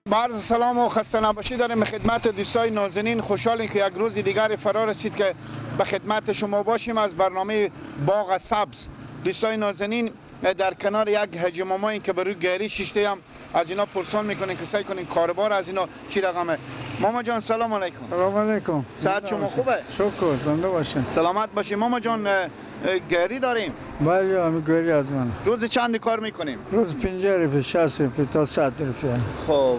با عرض سلام و خسته نباشی داریم خدمت دوستای نازنین. خوشحالیم که یک روز دیگر فرا رسید که به خدمت شما باشیم از برنامه باغ سبز. دوستای نازنین، در کنار یک حاجی مامایی که بر روی گری شیشته هم از اینا پرسان میکنین که سعی کنین کاربار از اینا چی رقمه. ماما جان سلام علیکم. سلام علیکم. صحت شما خوبه؟ شکر، زنده باشین. سلامت باشین. ماما جان گری داریم؟ بله، همین گری از من. روز چند کار میکنیم؟ روز 50 روپیه، 60 روپیه تا 100 روپیه. خب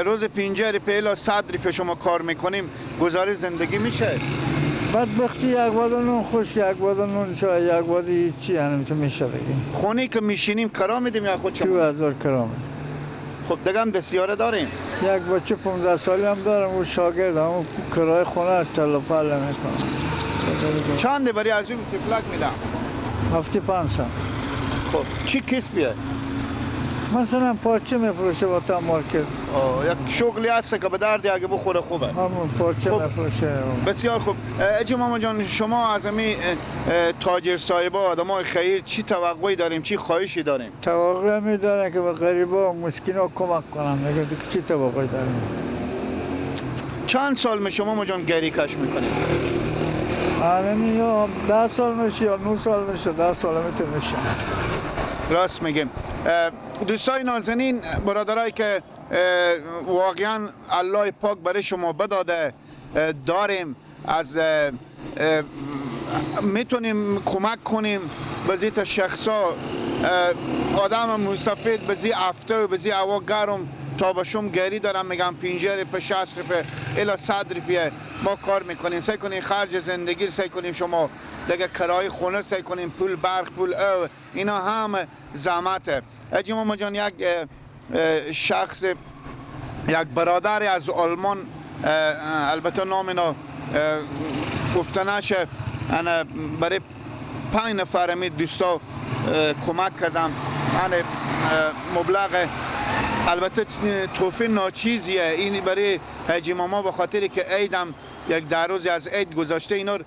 روز 50 روپیه الی 100 روپیه شما کار میکنیم، گزارش زندگی میشه؟ بدبختی یک بار نون خشک، یک بار نون چای، یک بار هیچی یعنی میشه دیگه. خونه که میشینیم کرا میدیم یا خود شما؟ 2000 کرا. خب دیگه هم دستیاره داریم؟ یک بچه 15 سالی هم دارم، او شاگرد هم کرای خونه تل و پل میکنه. چند برای از اون تفلک میدم؟ 75. خب چی کسبیه؟ مثلا پارچه میفروشه با تا مارکت. یک شغلی هست که به درد اگه بخوره خوبه. همون پارچه میفروشه. بسیار خوب. اجی ماما جان، شما از همین تاجر صاحبا، آدمای خیر چی توقعی داریم، چی خواهشی داریم؟ توقع می دارن که به غریبا و مسکینا کمک کنن. دیگه چی توقعی داریم؟ چند سال می شما ماما جان گری کش میکنید؟ همین یا 10 سال میشه یا 9 سال میشه، 10 سال میشه. راست میگیم. دوستای نازنین، برادرایی که واقعا الله پاک برای شما بداده داریم، از میتونیم کمک کنیم به تا شخصا، آدم مسافر بزی افته و بزی هوا گرم تا باشم گری دارم میگم 50 روپیه، 60 روپیه الی 100 روپیه ما کار میکنیم. سعی کنیم خرج زندگی سعی کنیم شما دیگه کرایه خونه سعی کنیم، پول برق، پول او، اینا هم زحمته. حاجی ماما جان، یک شخص، یک برادر از آلمان، البته نام اینا گفته نشه، انا برای 5 نفر می دوستا کمک کردم. انا مبلغ البته توفی ناچیزیه این برای حاجی ماما، به خاطری که عیدم یک 10 روزی از عید گذاشته، اینا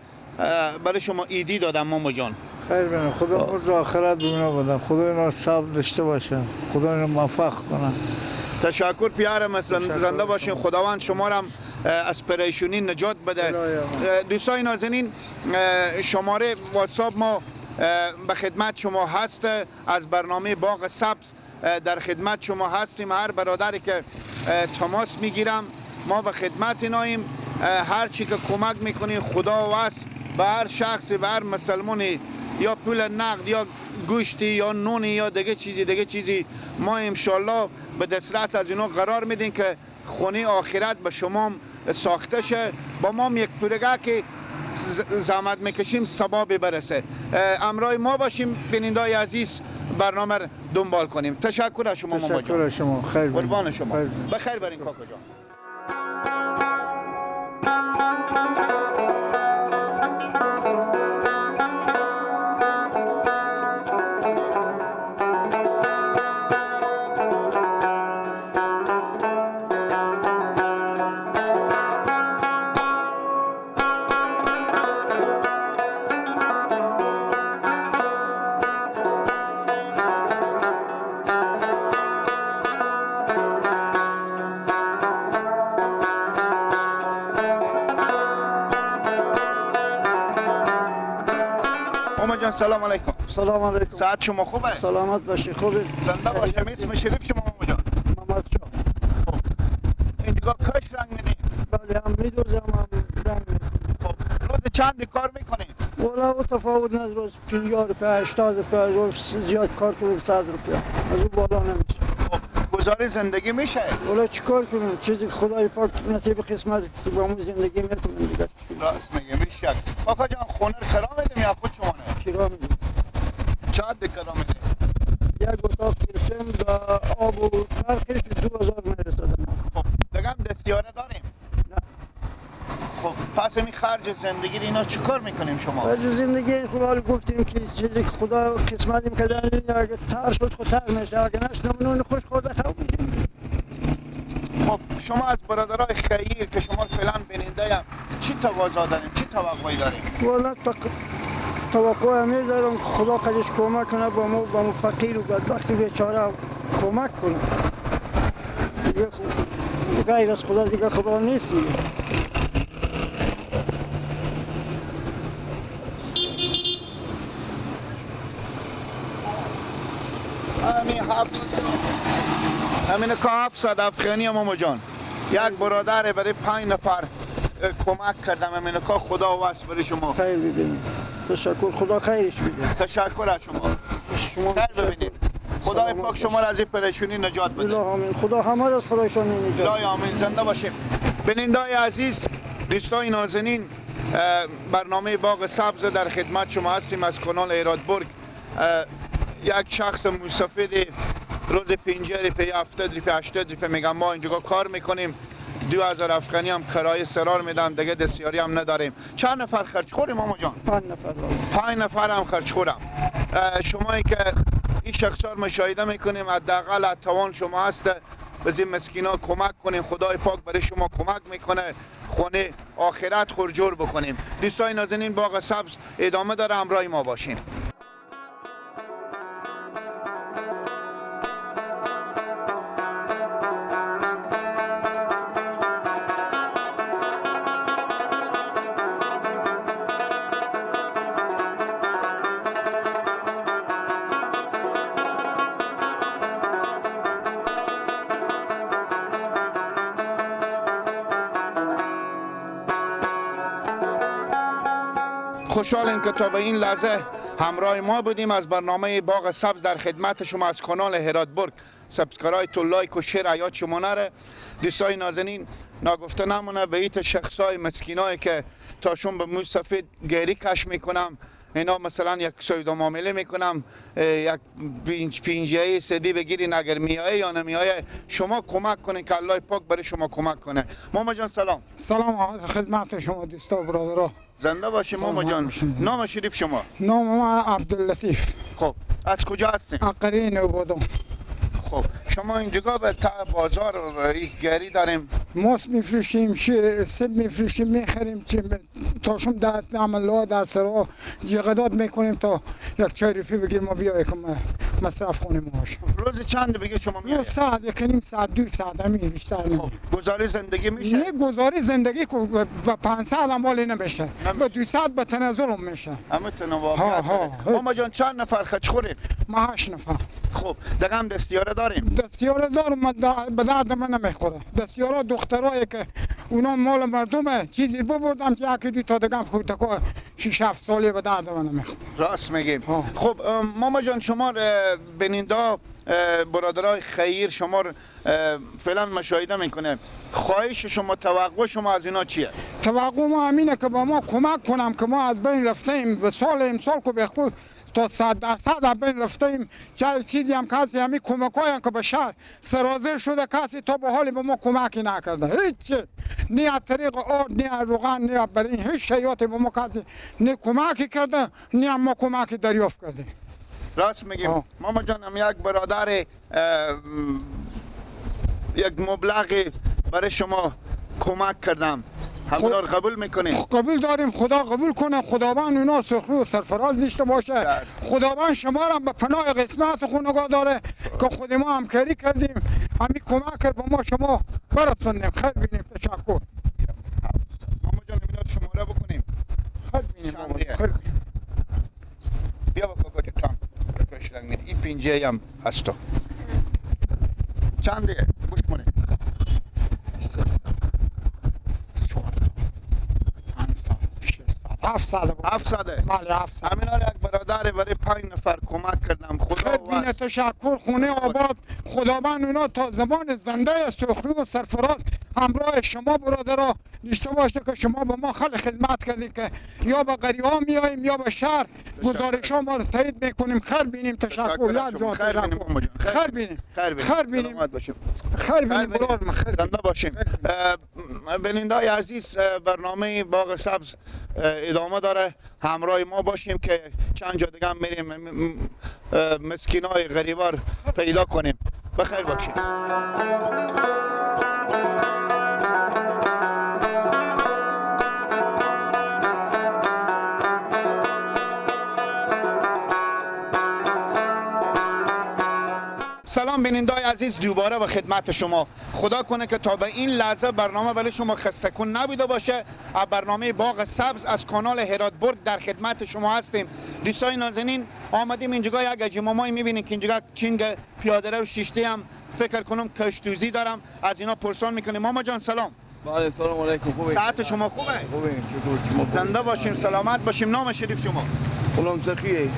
برای شما عیدی دادم ماما جان. خیر بینم، خدا روز آخرت ببینم بدم، خدا اینا صبر داشته باشه، خدا اینا موفق کنه. تشکر پیارم، زنده باشین، خداوند شما را از پریشونی نجات بده. دوستای نازنین، شماره واتساپ ما به خدمت شما هست، از برنامه باغ سبز در خدمت شما هستیم. هر برادری که تماس میگیرم ما به خدمت ایناییم. هر چی که کمک میکنیم خدا وس به هر شخصی، به هر مسلمانی، یا پول نقد یا گوشتی یا نونی یا دیگه چیزی، دیگه چیزی، ما انشالله به دسترس از اینا قرار میدیم که خونه آخرت به شما ساخته شه. با ما یک پورگه که زحمت میکشیم ثواب برسه. امرای ما باشیم بینندای عزیز، برنامه دنبال کنیم. تشکر از شما ماما جان. تشکر از شما. خیر قربان شما. بخیر برین کاکا جان. سلام علیکم. سلام علیکم. ساعت شما خوبه؟ سلامت باشی. خوبه؟ زنده باشم. اسم شریف شما ماما جان؟ محمد شاه. خب این دیگه کش رنگ میدیم؟ بله، هم میدوزم هم رنگ میدیم. خب روز چند کار میکنیم؟ والا او تفاوت نداره، روز 50 روپیه، 80 روپیه، روز زیاد کار کنیم 100 روپیه، از اون بالا نمیشه. خب گزارش زندگی میشه؟ والا چیکار کنیم؟ چیزی خدای پاک نصیب قسمت با مو زندگی میکنیم دیگه. راست میگه میشه. کاکا جان خونه کرا میدیم یا خود شما نه؟ کرا میدیم. چقدر کرا میدیم؟ یک اتاق گرفتیم با آب و برقش 2000 میرسه. خب دیگه هم دستیاره داریم؟ نه. خب پس این خرج زندگی اینا چیکار میکنیم شما؟ خرج زندگی خب حالا گفتیم که چیزی که خدا قسمتیم کردن، اگه تر شد خود تر میشه، اگه نشد نون خوش خورده خواب میشیم. خب شما از برادرای خیر که شما فعلا بیننده هم چی تقاضا داریم، چی توقعی داریم؟ والا توقع همی دارم خدا قدش کمک کنه با ما، با ما فقیر و بدبخت و بیچاره کمک کنه. دیگه غیر از خدا دیگه خدا نیست دیگه. همین هفت همین که 700 افغانی ماما جان، یک برادر برای 5 نفر کمک کردم. همین که خدا واسه برای شما خیر ببینید. تشکر، خدا خیرش بده. تشکر از شما. خیر ببینید. خدای پاک شما را از این پریشونی نجات بده. الهی آمین. خدا همه را از پریشانی نجات بده. الهی آمین. زنده باشیم. بینندای عزیز، دوستای نازنین، برنامه باغ سبز در خدمت شما هستیم از کانال هراتبرگ. یک شخص موسفید روز 50 روپیه، 70 روپیه، 80 روپیه میگم ما اینجا کار میکنیم، 2000 افغانی هم کرایه سرار میدم، دیگه دستیاری هم نداریم. چند نفر خرج خوریم ماما جان؟ 5 نفر. 5 نفر هم خرج خورم. شمایی که این شخصا رو مشاهده میکنیم، حداقل توان شما هست به این مسکینا کمک کنیم. خدای پاک برای شما کمک میکنه، خونه آخرت خورجور بکنیم. دوستای نازنین، باغ سبز ادامه داره، همراه ما باشیم. خوشحالیم که تا به این لحظه همراه ما بودیم. از برنامه باغ سبز در خدمت شما از کانال هراتبرگ. subscribe و like و share یاد شما نره. دوستای نازنین، ناگفته نمونه به ایت شخصای مسکینایی که تاشون به موی سفید گری کش میکنم، اینا مثلا یک سودا معامله میکنم، یک پینجه سدی بگیرین، اگر میایه یا نمیایه شما کمک کنین که الله پاک برای شما کمک کنه. ماما جان سلام. سلام خدمت شما دوستا و برادرها. زنده باشیم ماما جان. نام شریف شما؟ نام ما عبداللطیف. خب از کجا هستین؟ از قریه نوبادان. خب شما اینجا به بازار گری داریم، ماست میفروشیم، سب میفروشیم، میخریم، تاشم در عملها در سرا جقدات میکنیم تا یک چای روپی بگیریم و بیاییم که مصرف کنیم. روز چند بگیر شما میایید؟ ساعت، 1.5 ساعت، 2 ساعت همین بیشتر نمی. خب گزاری زندگی میشه؟ نه گزاری زندگی با 500 هم مالی نمیشه، با 200 به تنزل هم میشه. اما تنواقعیت. ماما جان چند نفر خرج خوریم؟ ما 8 نفر. خب دیگه هم دستیاره داریم؟ دستیاره دارم، به درد من نمیخوره. دستیاره دخترایی که اونا مال مردمه، چیزی ببردم که یکی دو تا دیگه هم خورتکا 6-7 ساله به درد من نمیخوره. راست میگیم. خب ماما جان شما بیننده برادرای خیر شما فعلا مشاهده میکنه، خواهش شما، توقع شما از اینا چیه؟ توقع ما همینه که با ما کمک کنم که ما از بین رفتیم. به سال امسال که به خود تا 100% از بین رفتیم. چه چیزی هم کسی همین کمک هایی که به شهر سرازیر شده کسی تا به حال به ما کمکی نکرده. هیچ، نه از طریق آرد، نه از روغن، نه از برین، هیچ شیاتی به ما کسی نه کمکی کرده، نه هم ما کمکی دریافت کردیم. راست میگیم. ماما جان هم یک برادر یک مبلغ برای شما کمک کردم، همونا رو قبول میکنیم؟ قبول داریم، خدا قبول کنه. خداوند اونا سرخرو و سرفراز نشته باشه. خداوند شما را به پناه قسمت خود نگاه داره که خود ما همکاری کردیم، همین کمک کرد به ما، شما برسوندیم. خیر بینیم. تشکر. ماما جان اینا شماره بکنیم. خیر بینیم. خیر بینیم. بیا با کاکا جون تام رنگ این پینجه هم هست. تو چنده؟ گوش کنه. 3 4 5 6 700. 700. بله 700. همین حال یک برادر برای 5 نفر کمک کردم. خدا بینه. تشکر. خونه آباد. خداوند اونا تا زمان زنده سرخرو و سرفراز همراه شما برادرها نشته باشه که شما به ما خیلی خدمت کردید که یا به قریه ها میاییم یا به شهر گزارش ها ما رو تایید میکنیم. خیر بینیم. تشکر. خیر بینیم. خیر بینیم. خیر بینیم. زنده باشیم. بینندای عزیز، برنامه باغ سبز ادامه داره، همراه ما باشیم که چند جا دیگه هم میریم مسکینای غریبار پیدا کنیم. بخیر باشیم. سلام بینندای عزیز، دوباره به خدمت شما. خدا کنه که تا به این لحظه برنامه برای شما خسته کن نبوده باشه. برنامه باغ سبز از کانال هراتبرگ در خدمت شما هستیم. دوستای نازنین، آمدیم اینجا یک اجماعی میبینیم که اینجا چینگ پیاده رو شیشته هم فکر کنم کشتوزی دارم، از اینا پرسان میکنیم. ماما جان سلام. بله سلام علیکم. خوبه؟ ساعت شما خوبه؟ خوبه، چطور شما؟ زنده باشیم، سلامت باشیم. نام شریف شما؟ غلام سخیه.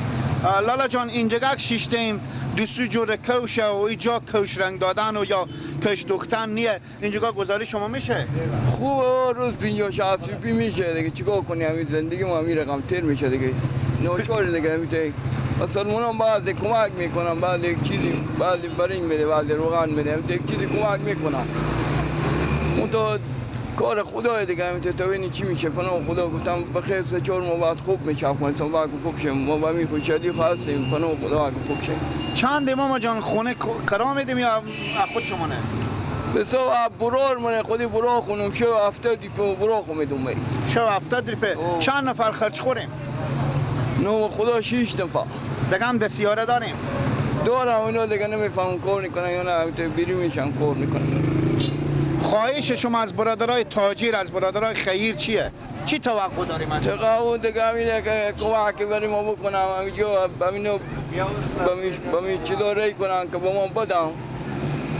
لالا جان اینجا شیشتیم دوستو جور کوشه و اینجا کوش رنگ دادن و یا کش دوختن نیه، اینجا گزارش شما میشه؟ خوبه، روز 50 60 روپی میشه دیگه، چیکار کنی؟ همین زندگی ما همین رقم تیر میشه دیگه، ناچار دیگه. همین مسلمان بعضی کمک میکنن، بعضی یک چیزی، بعضی برنج میده، بعضی روغن میده، همین یک چیزی کمک میکنن. اون تو کار خدای دیگه، همین تو ببینی چی میشه. پناه خدا گفتم بخیر، 3-4 ماه بعد خوب میشه افغانستان، بعد خوب شه. ما با می خوشحالی هستیم، پناه خدا خوب شه. چند ماما جان خونه کرا میدیم یا خود شما نه؟ بسا برار منه خودی برا خونم شو 70 روپیه برا خو میدم. شو 70 روپیه. چند نفر خرج خوریم؟ نو خدا 6 نفر. دیگه هم دسیاره داریم؟ دارم اینا دیگه نمیفهم کار میکنن یا نه، بیری میشن کار میکنن. خواهش شما از برادرای تاجر، از برادرای خیر چیه؟ چی توقع داریم از توقع دیگه همینه که کمک برای ما بکنم، همینجا همینو به چیزا ری کنن که به ما بدن،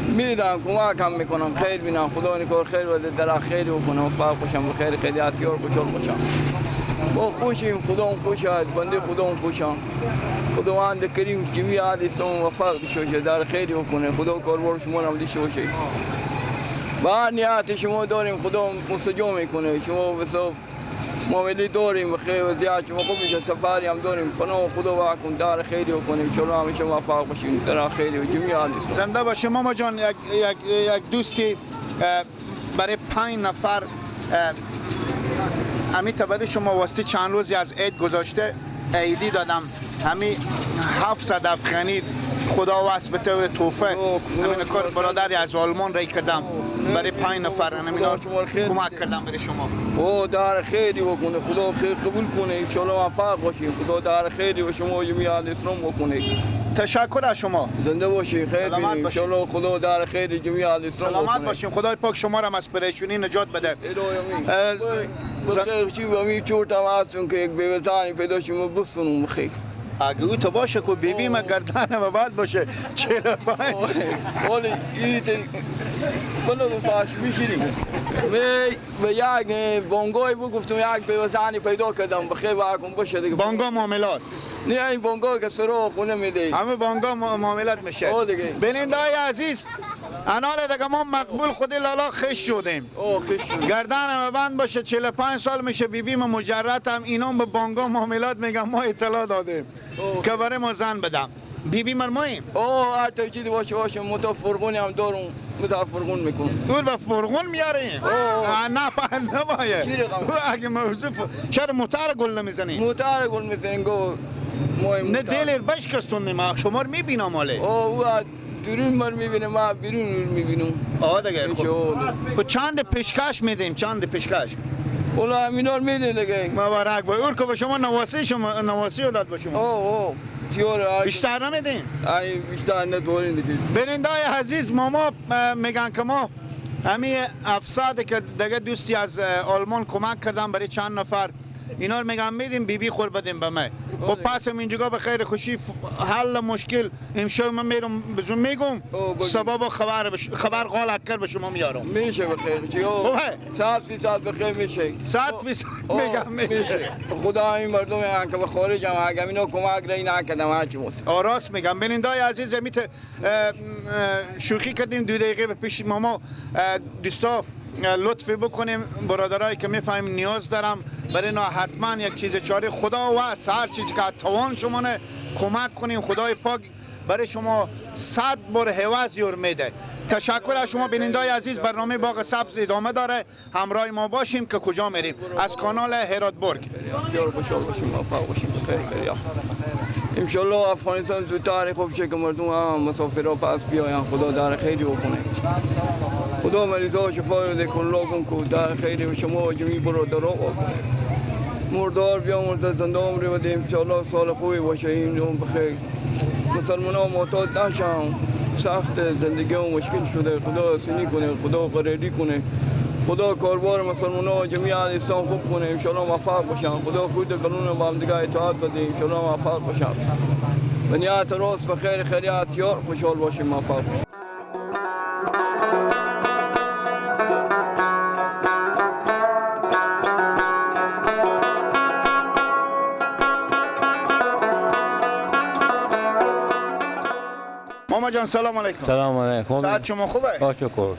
میدن، کمک هم میکنن، خیر بینن، خدا نکار خیر بده، در خیر بکنم، موفق باشم، به خیر خیریت یار خوشحال باشم. ما خوشیم، خدا هم خوش است، بنده خدا هم خوشم. خداوند کریم جمیع اهل اسلام موفق بشه، در خیر بکنه، خدا کاربار شما هم داشته باشه. با نیت شما داریم، خدا مستجاب میکنه. شما بسا معامله داریم، خیر وضعیت شما خوب میشه، سفری هم داریم، پناه خدا بکن، در خیری بکنیم، ان همیشه موفق باشیم، در خیری و جمیع اهل اسلام. زنده باشه ماما جان. یک یک یک دوستی برای 5 نفر امی برای شما واسطه چند روزی از عید گذاشته عیدی دادم، همین 700 افغانی خدا واسه به طور توفه همین کار برادری از آلمان رای کردم برای 5 نفر، همینا کمک کردم برای شما. او در خیری بکنه، خدا خیر قبول کنه، ان شاء الله موفق باشیم، خدا در خیری و شما جمیع اهل اسلام بکنه. تشکر از شما، زنده باشی، خیر بینیم ان شاء الله، خدا در خیر جمیع اهل اسلام بکنه. سلامت باشیم، خدای پاک شما را از پریشونی نجات بده. بخیر چی و چورت هم هستون که یک بیوزانی پیدا شما بسونم خیر. اگه او تو باشه که بیبی ما گردن و بعد باشه 45. ولی این بلو فاش میشینیم. به یک بانگای بگفتم یک بیوزانی پیدا کردم، بخیر واکن باشه دیگه. بانگا معاملات. نه این بانگا که سرو خونه میده. همه بانگا معاملات میشه. بینندای عزیز، انال دیگه ما مقبول خودی لالا خش شدیم. گردن بند باشه، 45 سال میشه بیبی ما مجرد هم، اینا به بانگا معاملات میگن، ما اطلاع دادیم که برای ما زن بدم. بیبی مر ماییم. اوه هر تا چیزی باشه باشه، متا فرغونی هم دارم، متا فرغون میکنم. اون به فرغون میاریم؟ نه پا نباید. اگه موضوع چرا موتر گل نمیزنیم؟ موتر گل میزنیم گو نه دلر بشکستون شما رو میبینم حاله. اوه درون من میبینم، ما بیرون میبینم. آه دیگه خب چند پیشکش میدیم؟ چند پیشکش؟ والله همینا رو میدیم دیگه. مبارک باشه. اون که به شما نواسی شما نواسی داد به شما. اوه تیار بیشتر نمیدیم؟ ای بیشتر نداریم دیگه. بینندای عزیز، ماما میگن که ما همین افساد که دیگه دوستی از آلمان کمک کردن برای چند نفر، اینا رو میگم میدیم بیبی خور بدیم به من. خب پس اینجا به خیر خوشی حل مشکل امشب من میرم بزن میگم سبب خبر قال اکر به شما میارم. میشه بخیر چی؟ 100% بخیر میشه. 100% میگم میشه. خدا این مردم هم که به خارج هم اگه اینا کمک رای نکردم هرچی موس. راست میگم. بینندای عزیز، میت شوخی کردیم 2 دقیقه به پیش ماما. دوستا لطفی بکنیم برادرایی که میفهمیم نیاز دارم برای اینا حتما یک چیز چاره خدا و هر چیزی که توان شما کمک کنیم، خدای پاک برای شما 100 بار حوض یور میده. تشکر از شما بینندای عزیز. برنامه باغ سبز ادامه داره، همراه ما باشیم که کجا میریم از کانال هراتبرگ. انشالله افغانستان زودتر خوب شه که مردم هم مسافرها پس بیاین، خدا در خیری بکنه، خدا مریضا شفا بده، کلاکم کو در خیری و شما و جمیع برادرها بکنه، مردار بیامرزه زنده عمری بده، انشالله سال خوبی باشه، این بخیر مسلمان ها معتاد نشن، سخت زندگی و مشکل شده. خدا سینی کنه، خدا قراری کنه، خدا کاربار مسلمان‌ها جمیع اسلام خوب کنه، ان شاء الله موفق باشن. خدا خود قانون با هم دیگه اطاعت بده، ان شاء الله موفق باشن. به نیت راست به خیر خیریت یار خوشحال باشیم، موفق باشیم. ماما جان سلام علیکم. سلام علیکم. ساعت شما خوبه؟ با شکر.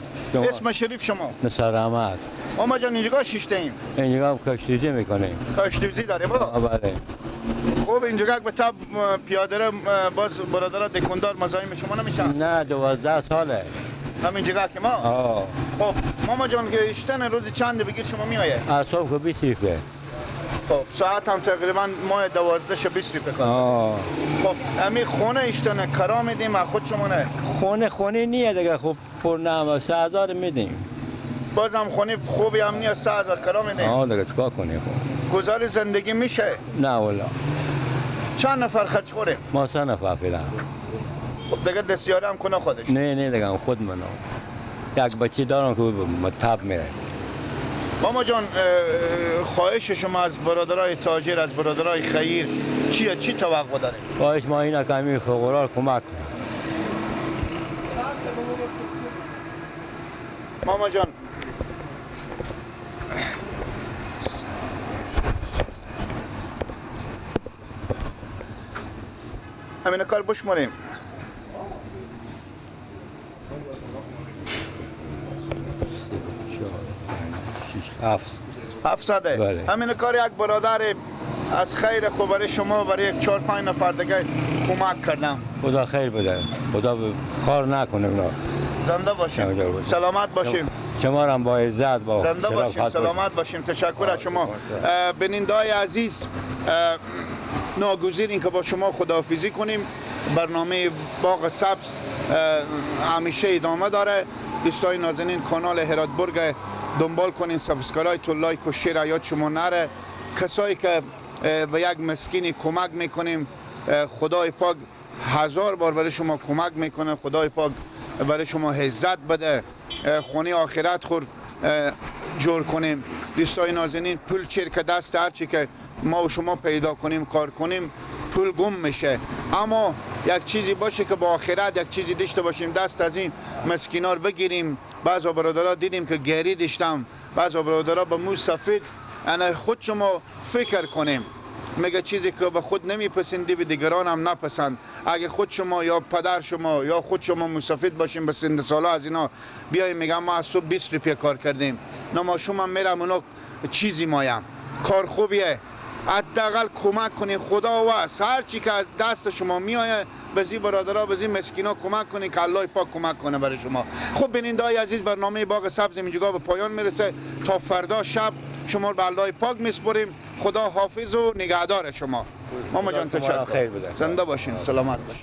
اسم شریف شما؟ نصر احمد. ماما جان اینجا شیشته ایم؟ اینجا کشتیزی میکنیم. کشتیزی داره با؟ بله. خوب اینجا به تب پیاده باز برادرها دکاندار مزاحم شما نمیشن؟ نه 12 ساله. همینجا که ما؟ آه. خب ماما جان که اشتن روزی چند بگیر شما میایه؟ از صبح 20 روپیه. خب ساعت هم تقریبا ماه 12 20 روپیه کار. خب امی خونه اشتنه کرا میدیم خود شما نه؟ خونه نیه دیگه، خب پر نام 3000 میدیم. بازم خونه خوبی هم نیست، 3000 کرا میدیم. آه دیگه چیکار کنیم خب؟ گذار زندگی میشه؟ نه والا. چند نفر خرج خوره؟ ما 3 نفر فعلا. خب دیگه دستیاره هم کنه خودش؟ نه دیگه خود منو. یک بچه دارم که مطب میره. ماما جان خواهش شما از برادرای تاجر، از برادرای خیر چیه؟ چی توقع داره؟ خواهش ما اینه که همین فقرا کمک کنه. ماما جان همین کار بشماریم. 700. بله. همین کار یک برادر از خیر خو برای شما برای یک 4 5 نفر دیگه کمک کردم. خدا خیر بده، خدا خار نکنه اونا. زنده باشیم، سلامت باشیم. شما هم با عزت با زنده باشیم، سلامت باشیم. تشکر از شما. بیننده‌های عزیز، ناگزیریم که با شما خداحافظی کنیم. برنامه باغ سبز همیشه ادامه داره. دوستای نازنین کانال هراتبرگ دنبال کنین، subscribe و like و share یاد شما نره. کسایی که به یک مسکینی کمک میکنیم، خدای پاک 1000 بار برای شما کمک میکنه. خدای پاک برای شما عزت بده، خونه آخرت خور جور کنیم. دوستای نازنین پول چرک دست هرچی که ما و شما پیدا کنیم کار کنیم پول گم میشه، اما یک چیزی باشه که با آخرت یک چیزی داشته باشیم، دست از این مسکینار بگیریم. بعضا برادرها دیدیم که گری داشتم، بعضا برادرها با مو سفید. انا خود شما فکر کنیم، میگه چیزی که به خود نمیپسندی به دیگران هم نپسند. اگه خود شما یا پدر شما یا خود شما مسافر باشیم به سن سالا از اینا بیایم میگم ما از صبح 20 روپیه کار کردیم، نه ما شما میرم اونا چیزی مایم. کار خوبیه، حداقل کمک کنین. خدا واس هر چی که دست شما میآید به زی برادرها به زی مسکینا کمک کنین که الله پاک کمک کنه برای شما. خب بیننده‌های عزیز، برنامه باغ سبز اینجا به پایان میرسه. تا فردا شب شما رو به الله پاک میسپریم. خدا حافظ و نگهدار شما. ماما جان تشکر، زنده باشین، سلامت باشین.